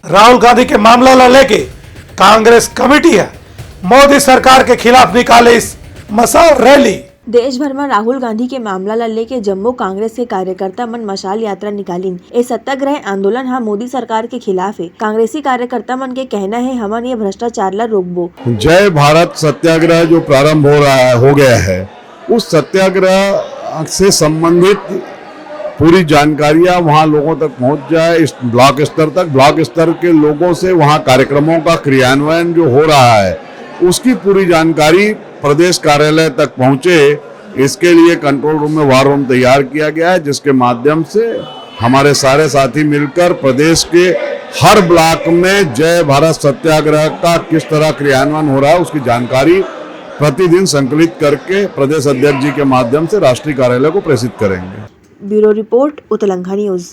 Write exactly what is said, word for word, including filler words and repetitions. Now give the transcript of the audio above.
राहुल गांधी के मामला ला लेके कांग्रेस कमेटी ह मोदी सरकार के खिलाफ निकालिस मशाल रैली। देश भर म राहुल गांधी के मामला ल लेके जम्मो कांग्रेस के कार्यकर्ता मन मशाल यात्रा निकालिन। ए सत्याग्रह आंदोलन ह मोदी सरकार के खिलाफ हे। कांग्रेसी कार्यकर्ता मन के कहना हे, हमन ये भ्रष्टाचार ल रोकबो। जय भारत सत्याग्रह जो प्रारंभ हो रहा है, हो गया है, उस सत्याग्रह से संबंधित पूरी जानकारियां वहां लोगों तक पहुंच जाए, इस ब्लॉक स्तर तक, ब्लॉक स्तर के लोगों से वहां कार्यक्रमों का क्रियान्वयन जो हो रहा है, उसकी पूरी जानकारी प्रदेश कार्यालय तक पहुंचे। इसके लिए कंट्रोल रूम में वॉर रूम तैयार किया गया है, जिसके माध्यम से हमारे सारे साथी मिलकर प्रदेश के हर ब्लॉक में जय भारत सत्याग्रह का किस तरह क्रियान्वयन हो रहा है, उसकी जानकारी प्रतिदिन संकलित करके प्रदेश अध्यक्ष जी के माध्यम से राष्ट्रीय कार्यालय को प्रेषित करेंगे। Bureau report, Utlangha news.